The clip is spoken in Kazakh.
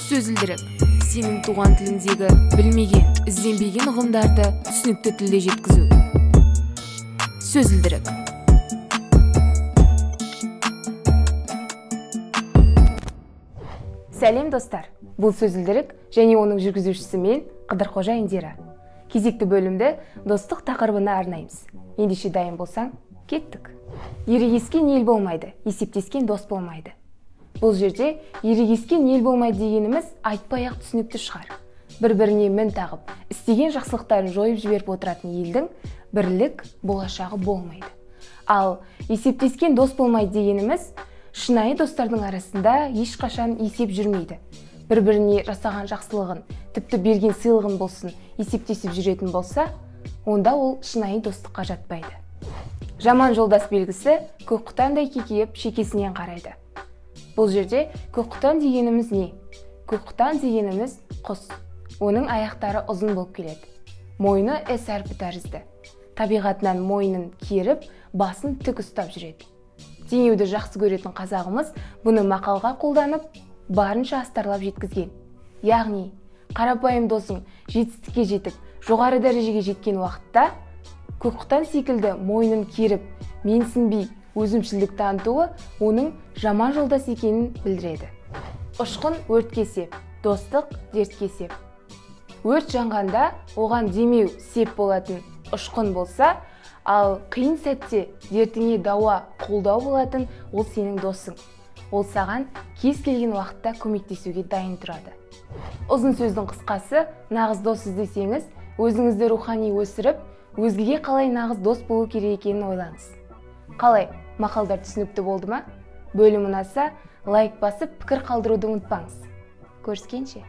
Сөзілдірік сенің туған тіліңдегі білмеген, ізденбеген ұғымдарды түсінікті тілде жеткізу. Сөзілдірік. Сәлем, достар! Бұл Сөзілдірік және оның жүргізушісі мен, Қыдырқожа Индира. Кезекті бөлімді достық тақырыбына арнаймыз. Ендеше дайын болсаң, кеттік. Ерегескен ел болмайды, есептескен дос болмайды. Бұл жерде ерегескен ел болмайды дегеніміз айтпай-ақ түсінікті шығар. Бір-біріне мін тағып, істеген жақсылықтарын жойып жіберіп отыратын елдің бірлік болашағы болмайды. Ал есептескен дос болмайды дегеніміз шынайы достардың арасында ешқашан есеп жүрмейді. Бір-біріне жасаған жақсылығын, тіпті берген сыйлығын болсын есептесіп жүретін болса, онда ол шынайы достыққа жатпайды. Жаман жолдас белгісі көк құтандай кекейіп шекесінен қарайды. Бұл жерде көк құтан дегеніміз не? Көк құтан дегеніміз құс. Оның аяқтары ұзын болып келеді. Мойны С әрпі тәрізді. Табиғатынан мойнын керіп, басын тік ұстап жүреді. Теңеуді жақсы көретін қазағымыз бұны мақалға қолданып, барынша астарлап жеткізген. Яғни, қарапайым досың жетістікке жетіп, жоғары дәрежеге жеткен уақытта көк құтан секілді мойнын керіп, менсінбей өзімшілдік танытуы оның жаман жолдас екенін білдіреді. Ұшқын өртке сеп, достық дертке сеп. Өрт жанғанда оған демеу сеп болатын ұшқын болса, ал қиын сәтте дертіңе дауа, қолдау болатын ол сенің досың. Ол саған кез келген уақытта көмектесуге дайын тұрады. Ұзын сөздің қысқасы, нағыз дос іздесеңіз, өзіңізді рухани өсіріп, өзгеге қалай нағыз дос болу керек екенін ойлаңыз. Қалай, мақалдар түсінікті болды ма? Бөлім ұнаса, лайк басып, пікір қалдыруды ұмытпаңыз. Көріскенше!